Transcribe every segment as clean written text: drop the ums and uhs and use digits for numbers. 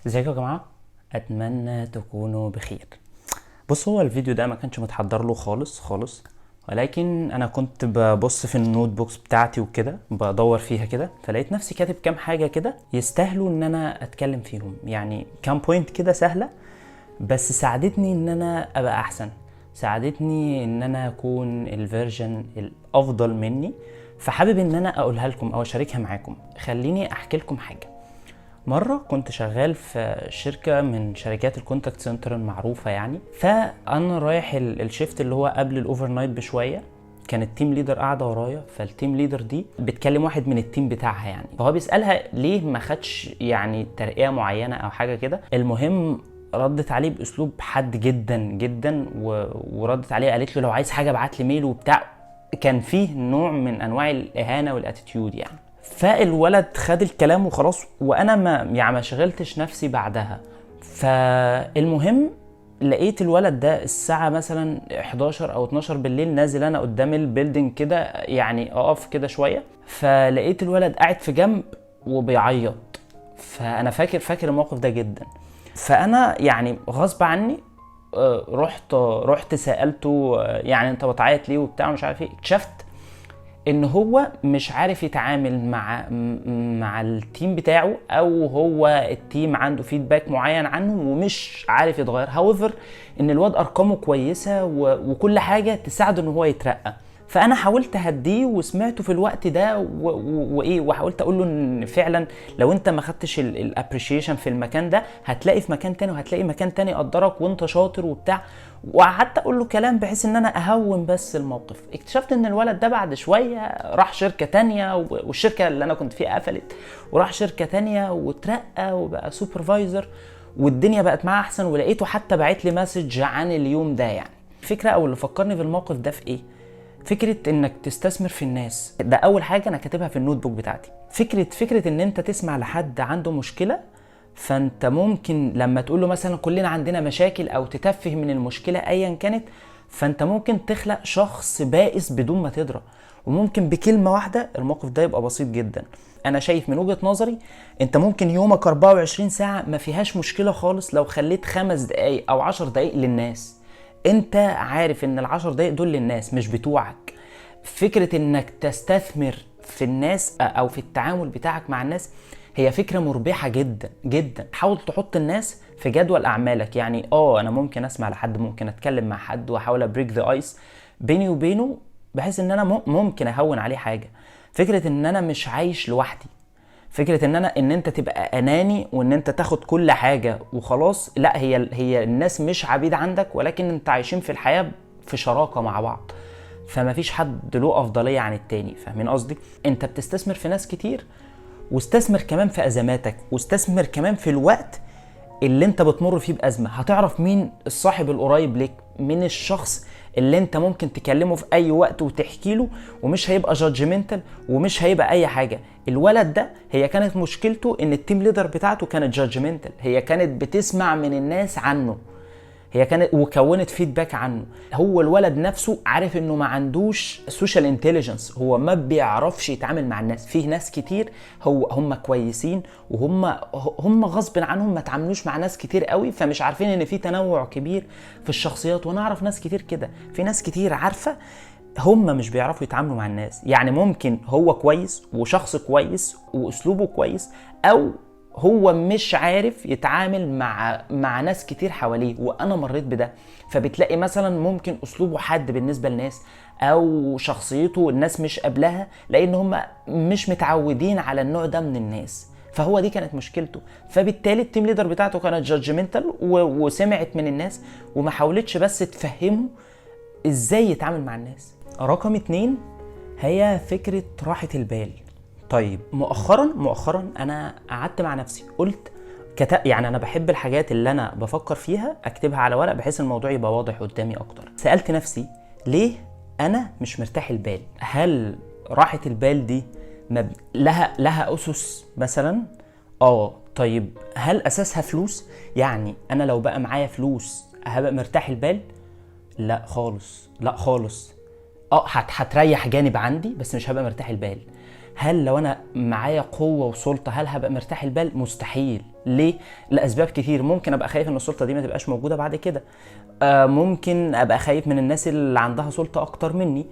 ازيكم يا جماعة؟ اتمنى تكونوا بخير. بص، هو الفيديو ده ما كانش متحضر له خالص خالص، ولكن انا كنت ببص في ال notebooks بتاعتي وكده، بدور فيها كده، فلقيت نفسي كاتب كام حاجة كده يستاهلوا ان انا اتكلم فيهم، يعني كام point كده سهلة بس ساعدتني ان انا ابقى احسن، ساعدتني ان انا اكون ال version الافضل مني، فحابب ان انا اقولها لكم او اشاركها معاكم. خليني احكي لكم حاجة. مرة كنت شغال في شركة من شركات ال contact center المعروفة يعني، فأنا رايح ال shift اللي هو قبل ال overnight بشوية، كان ال team leader قاعدة ورايا، فال team leader دي بتكلم واحد من ال team بتاعها يعني، فهو بيسألها ليه ما خدش يعني ترقية معينة أو حاجة كده. المهم ردت عليه بأسلوب حاد جدا جدا، وردت عليه قالت له لو عايز حاجة ابعت لي mail وبتاع. كان فيه نوع من أنواع الإهانة وال attitude يعني. فالولد خد الكلام وخلاص، وانا ما شغلتش نفسي بعدها. فالمهم لقيت الولد ده الساعة مثلا 11 او 12 بالليل نازل انا قدام ال building كده، يعني اقف كده شوية، فلقيت الولد قاعد في جنب وبيعيط. فانا فاكر الموقف ده جدا. فانا يعني غصب عني رحت سألته، يعني انت بتعيط ليه وبتاع ومش عارف ايه. اكتشفت ان هو مش عارف يتعامل مع ال team بتاعه، او هو ال team عنده feedback معين عنه ومش عارف يتغير. however ان الواد ارقامه كويسة وكل حاجة تساعده ان هو يترقى. فانا حاولت اهديه وسمعته في الوقت ده وايه، وحاولت اقول له ان فعلا لو انت ما خدتش ال appreciation في المكان ده هتلاقي في مكان تاني، وهتلاقي مكان تاني يقدرك وانت شاطر وبتاع. وقعدت اقول له كلام بحيث ان انا اهون بس الموقف. اكتشفت ان الولد ده بعد شوية راح شركة تانية، والشركة اللي انا كنت فيها قفلت، وراح شركة تانية وترقى وبقى supervisor، والدنيا بقت معاه احسن. ولقيته حتى باعت لي message عن اليوم ده. يعني الفكرة او اللي فكرني في الموقف ده في ايه؟ فكرة انك تستثمر في الناس. ده اول حاجة انا كاتبها في ال notebook بتاعتي. فكرة ان انت تسمع لحد عنده مشكلة، فانت ممكن لما تقول له مثلا كلنا عندنا مشاكل او تتفه من المشكلة ايا كانت، فانت ممكن تخلق شخص بائس بدون ما تدرى، وممكن بكلمة واحدة الموقف ده يبقى بسيط جدا. انا شايف من وجهة نظري انت ممكن يومك 24 ساعة ما فيهاش مشكلة خالص لو خليت 5 دقايق او 10 دقايق للناس. انت عارف ان ال10 دقايق دول للناس مش بتوعك. فكرة انك تستثمر في الناس او في التعامل بتاعك مع الناس هي فكرة مربحة جدا جدا. حاول تحط الناس في جدول اعمالك. يعني انا ممكن اسمع لحد، ممكن اتكلم مع حد واحاول ا break the ice بيني وبينه، بحيث ان انا ممكن اهون عليه حاجة. فكرة ان انا مش عايش لوحدي، فكرة ان انت تبقى اناني وان انت تاخد كل حاجة وخلاص، لا، هي الناس مش عبيد عندك، ولكن انت عايشين في الحياة في شراكة مع بعض، فما فيش حد له افضلية عن التاني. فاهمين قصدي؟ انت بتستثمر في ناس كتير، واستثمر كمان في ازماتك، واستثمر كمان في الوقت اللي انت بتمر فيه بازمه. هتعرف مين الصاحب القريب لك، مين الشخص اللي انت ممكن تكلمه في اي وقت وتحكي له ومش هيبقى judgmental ومش هيبقى اي حاجة. الولد ده هي كانت مشكلته ان ال team leader بتاعته كانت judgmental، هي كانت بتسمع من الناس عنه، هي كانت وكونت feedback عنه. هو الولد نفسه عارف انه ما عندوش social intelligence، هو ما بيعرفش يتعامل مع الناس. فيه ناس كتير هم كويسين وهم هم غصب عنهم ما تعاملوش مع ناس كتير قوي، فمش عارفين ان في تنوع كبير في الشخصيات. وانا اعرف ناس كتير كده، في ناس كتير عارفه هم مش بيعرفوا يتعاملوا مع الناس. يعني ممكن هو كويس وشخص كويس واسلوبه كويس، او هو مش عارف يتعامل مع ناس كتير حواليه، وانا مريت بده. فبتلاقي مثلا ممكن اسلوبه حاد بالنسبة للناس، او شخصيته الناس مش قابلاها، لان هم مش متعودين على النوع ده من الناس. فهو دي كانت مشكلته. فبالتالي ال team leader بتاعته كانت judgmental وسمعت من الناس وما حاولتش بس تفهمه ازاي يتعامل مع الناس. رقم 2 هي فكرة راحة البال. مؤخرا انا قعدت مع نفسي قلت يعني انا بحب الحاجات اللي انا بفكر فيها اكتبها على ورق بحيث الموضوع يبقى واضح قدامي اكتر. سألت نفسي ليه انا مش مرتاح البال؟ هل راحة البال دي لها اسس مثلا؟ طيب هل اساسها فلوس؟ يعني انا لو بقى معايا فلوس هبقى مرتاح البال؟ لا خالص، لا خالص. هتريح جانب عندي بس مش هبقى مرتاح البال. هل لو انا معايا قوة وسلطة هل هبقى مرتاح البال؟ مستحيل. ليه؟ لاسباب كتير. ممكن ابقى خايف ان السلطة دي ما تبقاش موجودة بعد كده، ممكن ابقى خايف من الناس اللي عندها سلطة اكتر مني،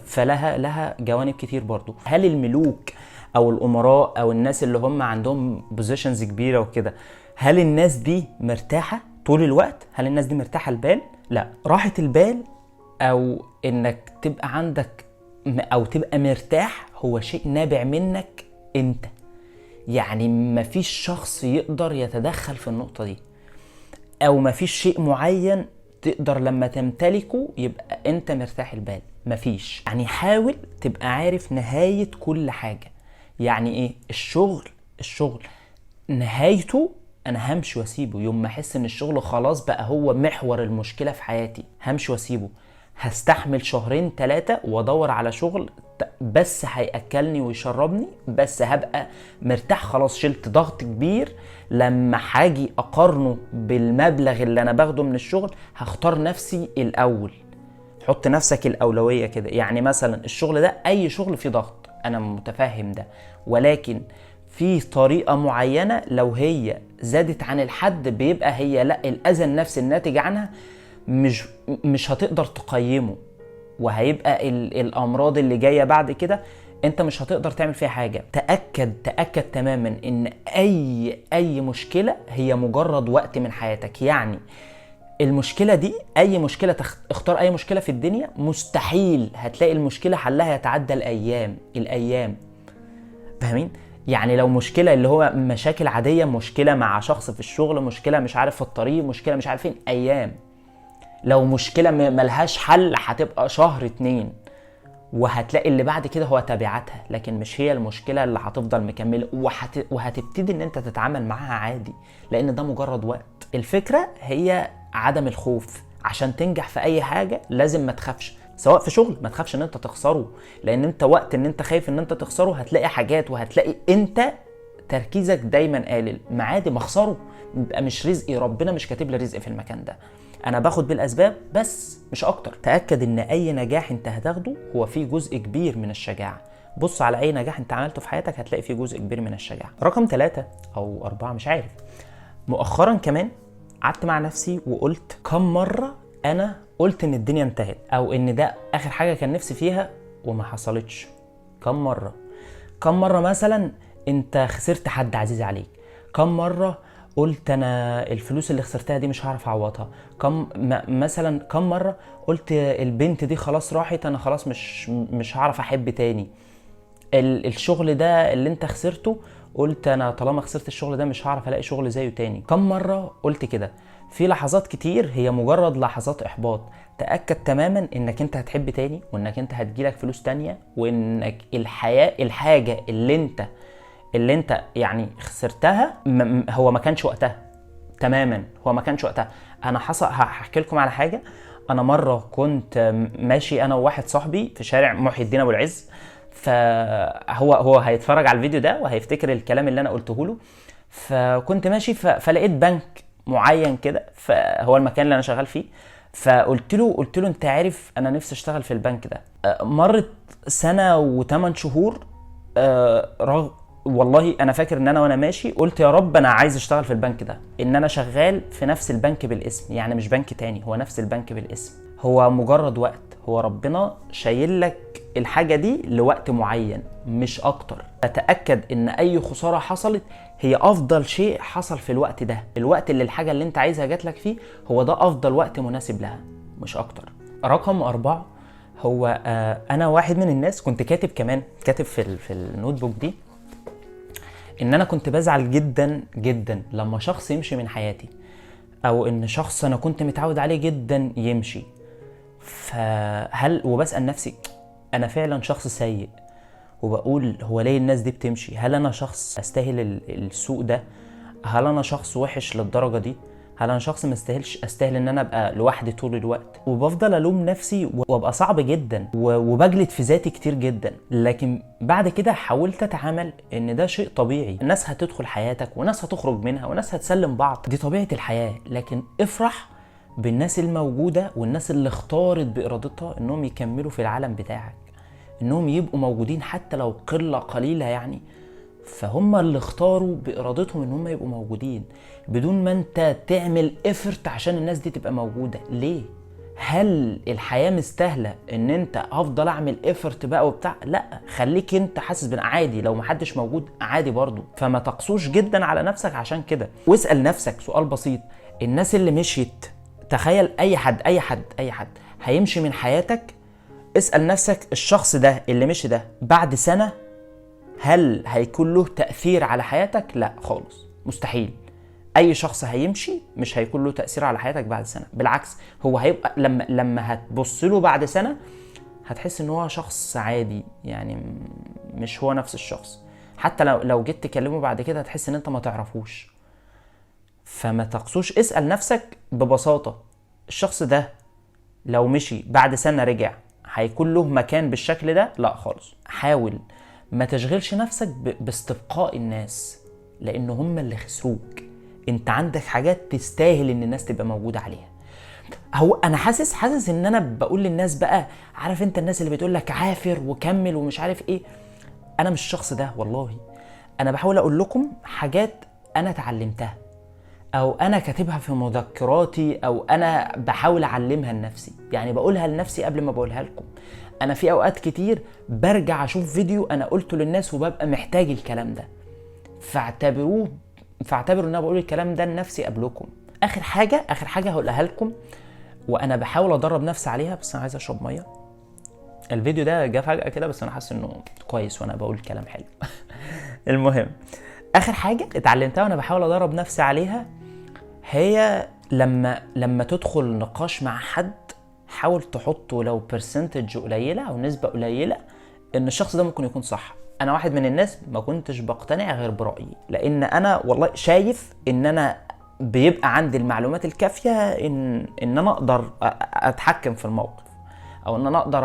فلها جوانب كتير برضو. هل الملوك او الامراء او الناس اللي هم عندهم positions كبيرة وكده، هل الناس دي مرتاحة طول الوقت؟ هل الناس دي مرتاحة البال؟ لا. راحة البال او انك تبقى عندك او تبقى مرتاح هو شيء نابع منك انت، يعني مفيش شخص يقدر يتدخل في النقطة دي، او مفيش شيء معين تقدر لما تمتلكه يبقى انت مرتاح البال، مفيش. يعني حاول تبقى عارف نهاية كل حاجة. يعني ايه؟ الشغل نهايته انا همشي واسيبه يوم ما احس ان الشغل خلاص بقى هو محور المشكلة في حياتي، همشي واسيبه. هستحمل شهرين 3 وادور على شغل بس هيأكلني ويشربني، بس هبقى مرتاح خلاص، شلت ضغط كبير. لما هاجي اقارنه بالمبلغ اللي انا باخده من الشغل هختار نفسي الاول. حط نفسك الاولوية كده. يعني مثلا الشغل ده اي شغل فيه ضغط، انا متفهم ده، ولكن في طريقة معينة لو هي زادت عن الحد بيبقى هي لا، الاذى النفسي الناتج عنها مش هتقدر تقيمه، وهيبقى الامراض اللي جاية بعد كده انت مش هتقدر تعمل فيها حاجة. تاكد تماما ان اي مشكلة هي مجرد وقت من حياتك. يعني المشكلة دي، اي مشكلة، اختار اي مشكلة في الدنيا، مستحيل هتلاقي المشكلة حلها يتعدى الايام. فاهمين؟ يعني لو مشكلة اللي هو مشاكل عادية، مشكلة مع شخص في الشغل، مشكلة مش عارف في الطريق، مشكلة مش عارفين، ايام. لو مشكلة ملهاش حل هتبقى شهر 2، وهتلاقي اللي بعد كده هو تبعاتها، لكن مش هي المشكلة اللي هتفضل مكملة، وهتبتدي ان انت تتعامل معاها عادي، لان ده مجرد وقت. الفكرة هي عدم الخوف. عشان تنجح في اي حاجة لازم ما تخافش، سواء في شغل ما تخافش ان انت تخسره، لان انت وقت ان انت خايف ان انت تخسره هتلاقي حاجات، وهتلاقي انت تركيزك دايما قليل. ما عادي، ما اخسره، يبقى مش رزقي، ربنا مش كاتب لي رزق في المكان ده، انا باخد بالاسباب بس مش اكتر. تاكد ان اي نجاح انت هتاخده هو فيه جزء كبير من الشجاعة. بص على اي نجاح انت عملته في حياتك هتلاقي فيه جزء كبير من الشجاعة. رقم 3 او 4 مش عارف، مؤخرا كمان قعدت مع نفسي وقلت كم مرة انا قلت ان الدنيا انتهت، او ان ده اخر حاجة كان نفسي فيها وما حصلتش. كم مرة مثلا انت خسرت حد عزيز عليك، كم مرة قلت انا الفلوس اللي خسرتها دي مش هعرف اعوضها، كم مثلا كم مرة قلت البنت دي خلاص راحت، انا خلاص مش هعرف احب تاني، الشغل ده اللي انت خسرته قلت انا طالما خسرت الشغل ده مش هعرف الاقي شغل زيه تاني. كم مرة قلت كده؟ في لحظات كتير هي مجرد لحظات احباط. تأكد تماما انك انت هتحب تاني، وانك انت هتجيلك فلوس تانية، وانك الحياة الحاجة اللي انت يعني خسرتها هو ما كانش وقتها تماما، هو ما كانش وقتها. انا حصل هحكي لكم على حاجة. انا مرة كنت ماشي انا وواحد صاحبي في شارع محي الدين ابو العز، فهو هيتفرج على الفيديو ده وهيفتكر الكلام اللي انا قلته له. فكنت ماشي فلقيت بنك معين كده، فهو المكان اللي انا شغال فيه، فقلت له انت عارف انا نفسي اشتغل في البنك ده. مرت سنة و8 شهور، والله انا فاكر ان انا وانا ماشي قلت يا رب انا عايز اشتغل في البنك ده، ان انا شغال في نفس البنك بالاسم، يعني مش بنك تاني، هو نفس البنك بالاسم. هو مجرد وقت، هو ربنا شايل لك الحاجة دي لوقت معين مش اكتر. فتأكد ان اي خسارة حصلت هي افضل شيء حصل في الوقت ده، الوقت اللي الحاجة اللي انت عايزها جات لك فيه هو ده افضل وقت مناسب لها مش اكتر. رقم 4 هو انا واحد من الناس كنت كاتب كمان، كاتب في ال notebook دي ان انا كنت بزعل جدا جدا لما شخص يمشي من حياتي، او ان شخص انا كنت متعود عليه جدا يمشي. فهل وبسأل نفسي انا فعلا شخص سيء، وبقول هو ليه الناس دي بتمشي؟ هل انا شخص استاهل السوء ده؟ هل انا شخص وحش للدرجة دي؟ هل انا شخص ما استاهلش استاهل ان انا ابقى لوحدي طول الوقت؟ وبفضل الوم نفسي وابقى صعب جدا وبجلد في ذاتي كتير جدا. لكن بعد كده حاولت اتعامل ان ده شيء طبيعي، الناس هتدخل حياتك وناس هتخرج منها وناس هتسلم بعض، دي طبيعة الحياة. لكن افرح بالناس الموجودة والناس اللي اختارت بإرادتها انهم يكملوا في العالم بتاعك. انهم يبقوا موجودين حتى لو قلة قليله يعني. فهم اللي اختاروا بارادتهم ان هم يبقوا موجودين بدون ما انت تعمل effort عشان الناس دي تبقى موجودة. ليه؟ هل الحياة مستاهلة ان انت افضل اعمل effort بقى وبتاع؟ لا، خليك انت حاسس بان عادي لو محدش موجود، عادي برضو. فما تقسوش جدا على نفسك عشان كده. واسال نفسك سؤال بسيط، الناس اللي مشيت، تخيل اي حد اي حد اي حد هيمشي من حياتك، اسال نفسك الشخص ده اللي مشي ده بعد سنة هل هيكون له تأثير على حياتك؟ لا خالص، مستحيل. اي شخص هيمشي مش هيكون له تأثير على حياتك بعد سنة، بالعكس هو هيبقى لما هتبص له بعد سنة هتحس ان هو شخص عادي، يعني مش هو نفس الشخص. حتى لو جيت تكلمه بعد كده هتحس ان انت ما تعرفوش. فما تقسوش، اسأل نفسك ببساطة الشخص ده لو مشي بعد سنة رجع هيكون له مكان بالشكل ده؟ لا خالص. حاول ما تشغلش نفسك باستبقاء الناس، لان هم اللي خسروك. انت عندك حاجات تستاهل ان الناس تبقى موجودة عليها. هو انا حاسس ان انا بقول للناس بقى، عارف انت الناس اللي بتقول لك عافر وكمل ومش عارف ايه، انا مش الشخص ده والله. انا بحاول اقول لكم حاجات انا اتعلمتها، او انا كاتبها في مذكراتي، او انا بحاول اعلمها لنفسي، يعني بقولها لنفسي قبل ما بقولها لكم. انا في اوقات كتير برجع اشوف فيديو انا قلته للناس وببقى محتاج الكلام ده، فاعتبروا ان انا بقول الكلام ده لنفسي قبلكم. اخر حاجة هقولها لكم وانا بحاول ادرب نفسي عليها، بس انا عايز اشرب مية. الفيديو ده جه فجأة كده بس انا حاسس انه كويس وانا بقول كلام حلو. المهم اخر حاجة اتعلمتها وانا بحاول ادرب نفسي عليها، هي لما تدخل نقاش مع حد حاول تحطه لو percentage قليله او نسبه قليله ان الشخص ده ممكن يكون صح. انا واحد من الناس ما كنتش بقتنع غير برايي، لان انا والله شايف ان انا بيبقى عندي المعلومات الكافيه ان انا اقدر اتحكم في الموقف، او ان انا اقدر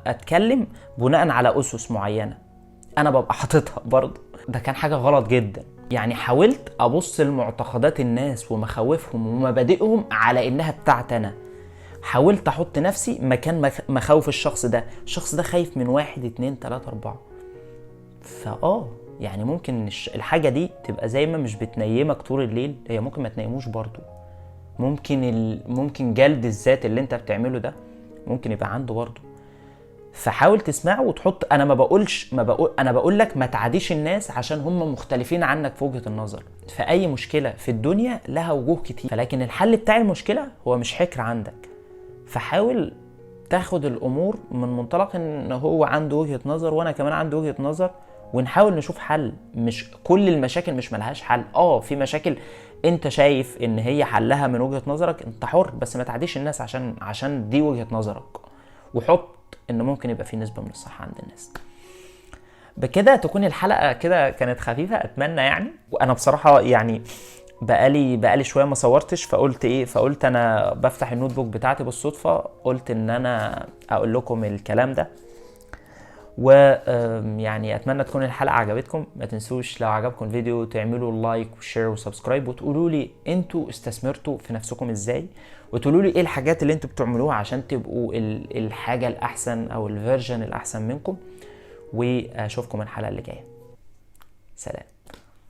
اتكلم بناء على اسس معينة انا ببقى حاططها برضه. ده كان حاجة غلط جدا. يعني حاولت ابص لمعتقدات الناس ومخاوفهم ومبادئهم على انها بتاعتي انا. حاولت احط نفسي مكان مخاوف الشخص ده، الشخص ده خايف من 1 2 3 4. فآه يعني ممكن الحاجة دي تبقى زي ما مش بتنيمك طول الليل، هي ممكن ما تنيموش برضو. ممكن جلد الذات اللي انت بتعمله ده ممكن يبقى عنده برضو. فحاول تسمعه وتحط. انا ما بقولش ما بقول، انا بقول لك ما تعاديش الناس عشان هم مختلفين عنك في وجهة النظر. فاي مشكلة في الدنيا لها وجوه كتير، لكن الحل بتاع المشكلة هو مش حكر عندك. فحاول تاخد الامور من منطلق ان هو عنده وجهة نظر وانا كمان عندي وجهة نظر، ونحاول نشوف حل. مش كل المشاكل مش ملهاش حل. في مشاكل انت شايف ان هي حلها من وجهة نظرك، انت حر، بس ما تعديش الناس عشان دي وجهة نظرك، وحط ان ممكن يبقى في نسبة من الصح عند الناس. بكده تكون الحلقة كده كانت خفيفة، اتمنى يعني. وانا بصراحة يعني بقالي شوية ما صورتش، فقلت ايه، فقلت انا بفتح ال notebook بتاعتي بالصدفة، قلت ان انا اقول لكم الكلام ده. ويعني اتمنى تكون الحلقة عجبتكم. ما تنسوش لو عجبكم الفيديو تعملوا like و share و subscribe، وتقولوا لي انتوا استثمرتوا في نفسكم ازاي، وتقولوا لي ايه الحاجات اللي انتوا بتعملوها عشان تبقوا الحاجة الاحسن او ال version الاحسن منكم. واشوفكم الحلقة اللي جاية. سلام.